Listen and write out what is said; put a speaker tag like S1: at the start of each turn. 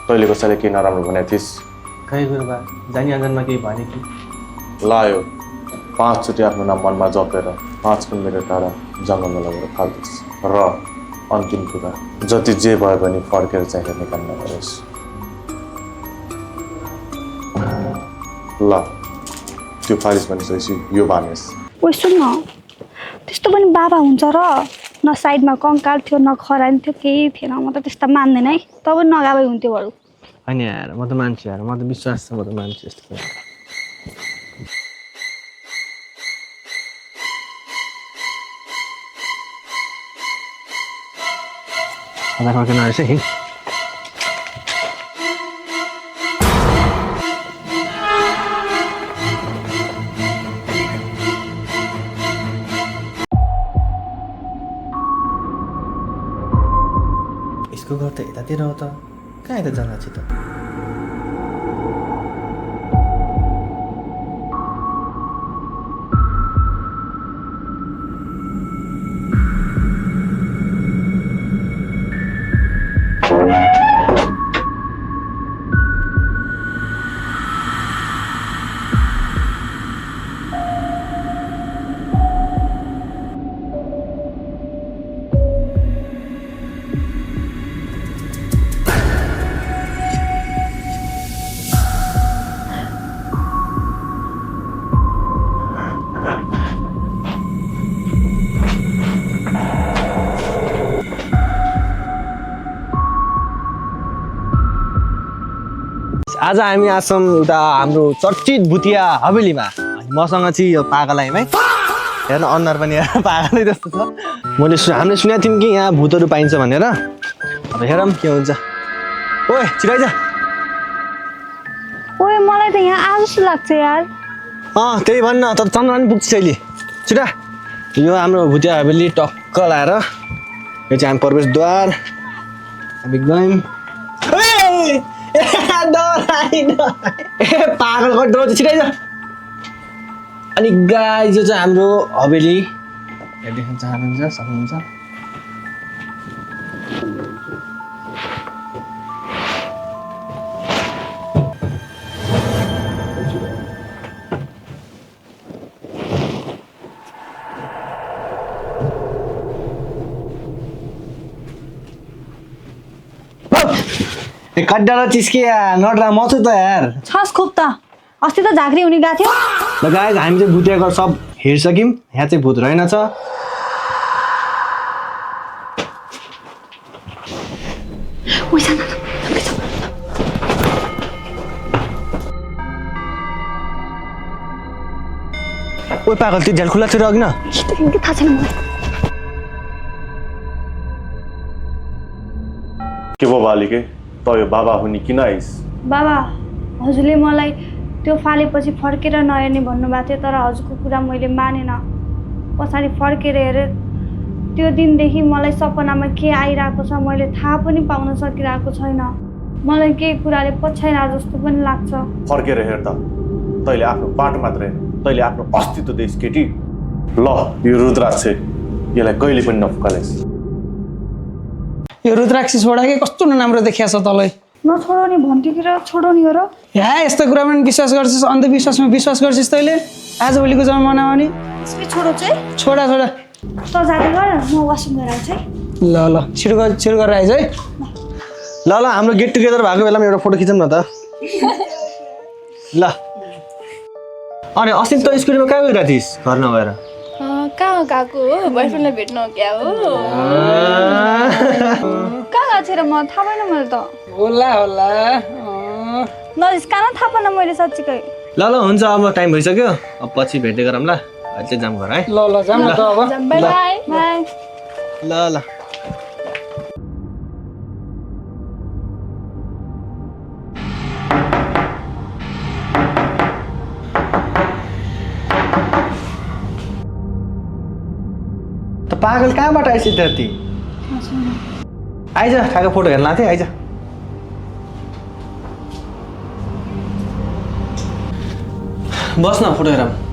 S1: तैँले कसैले केही नराम्रो भनेको थिइस्?
S2: खै गुरुबा जानी अनजानमा केही भने कि
S1: लायो 5 चोटि आफ्नो नाम मनमा जपेर 5 किलोमिटर टाढा जङ्गलमा लगेर फाल्दिस्। र अन्तिम कुरा, जति जे भयो भने फर्केर चाहिँ हेर्ने काम नगरोस्। ल त्यो फालिस भनिसकेपछि यो बानेस्।
S3: ओ सुन न, त्यस्तो पनि बाबा हुन्छ र? न साइडमा कङ्काल थियो न खरानी थियो, केही थिएन। म त त्यस्तो मान्दैन है। तँ पनि नगाबै हुन्थ्यो बरु।
S2: होइन यार म त मान्छु यार, म त विश्वास छ, म त मान्छु यस्तो कुरा। फर्केन रहेछ है। यसको घर त यतातिर हो त, कहाँ यता जग्गा छ त? आज हामी आछौँ उता हाम्रो चर्चित भुतिया हवेलीमा। मसँग चाहिँ यो पागल है हेर्न, अनुहार पनि पागलै जस्तो छ। हामीले सुनेको थियौँ कि यहाँ भूतहरू पाइन्छ भनेर। अब हेरौँ के हुन्छ। ओए छिराइ जा।
S3: ओए मलाई त यहाँ आज जस्तो लाग्छ यार।
S2: त्यही भन्न, तर चन्द्रमा पनि पुग्छ अहिले। छिरा, यो हाम्रो भुतिया हवेली टक्क लाएर यो चाहिँ हामी प्रवेशद्वार। हामी गयौँ। पागल गर्दो छिराइ जा। अनि गाइस यो चाहिँ हाम्रो हवेली देख्न चाहनुहुन्छ सक्नुहुन्छ। कड्डा चिस्के नडरा म छु त यार।
S3: छस खोप त, अस्ति त झाँक्री हुने गएको थियो।
S2: ल गाइस हामी चाहिँ भुतियाको सब हेरिसक्यौँ। यहाँ चाहिँ भूत रहेनछ। ओइ पागल त्यो झ्याल खुल्ला थियो र अघि न?
S3: थाहा छैन मलाई।
S1: के भयो बालिके, त यो बाबा हुने किन आइस्?
S3: बाबा, हजुरले मलाई त्यो फालेपछि फर्केर नहेर्ने भन्नुभएको थियो, तर हजुरको कुरा मैले मानेन। पछाडि फर्केर हेरेँ, त्यो दिनदेखि मलाई सपनामा के आइरहेको छ मैले थाहा पनि पाउन सकिरहेको छैन। मलाई केही कुराले पछ्याइरहेको जस्तो पनि लाग्छ।
S1: फर्केर हेर्दा तैँले आफ्नो बाटो मात्र हेर्नु, तैँले आफ्नो अस्तित्व देश केटी। ल यो रुद्राक्ष यसलाई कहिले पनि नफुकालेस्।
S4: यो रुद्राक्ष छोडा के कस्तो नराम्रो देखिया छ तँलाई।
S3: नछोडाउने भन्थ्यो र छोडाउने हो र?
S4: यस्तो कुरामा पनि विश्वास गर्छस्, अन्धविश्वासमा विश्वास गर्छस् तैँले? आजभोलिको जमानामा नि
S3: छोडो चाहिँ
S4: छोडा छोडा।
S3: त जाँदै गर, म वासरुम गएर आउँछु है।
S4: ल छिटो गरेर आइज है।
S2: ल हाम्रो गेट टुगेदर भएको बेलामा एउटा फोटो खिचौँ न त। ल अनि अस्ति त स्कुलमा कहाँ गइरहेको थिइस्? घर नगएर
S5: कहाँ गएको हो? बोयफ्रेन्डलाई भेट्नु हो क्या हो?
S3: कहाँ गएको थिएँ र म? थाहा भएन मैले त।
S4: होला
S3: नजिस्का न, थाहा पाएन मैले साँच्चीकै।
S2: ल हुन्छ, अब टाइम भइसक्यो। अब पछि भेट्दै गरौँ ल। अहिले चाहिँ जाम गर है।
S4: ल जाम न त अब।
S5: By by
S3: by.
S2: ल त पागल कहाँबाट आइस त्यति? आइज ठ्याक्क फोटो हेर्न लाएको थिएँ। आइज बस न, फोटो हेरौँ।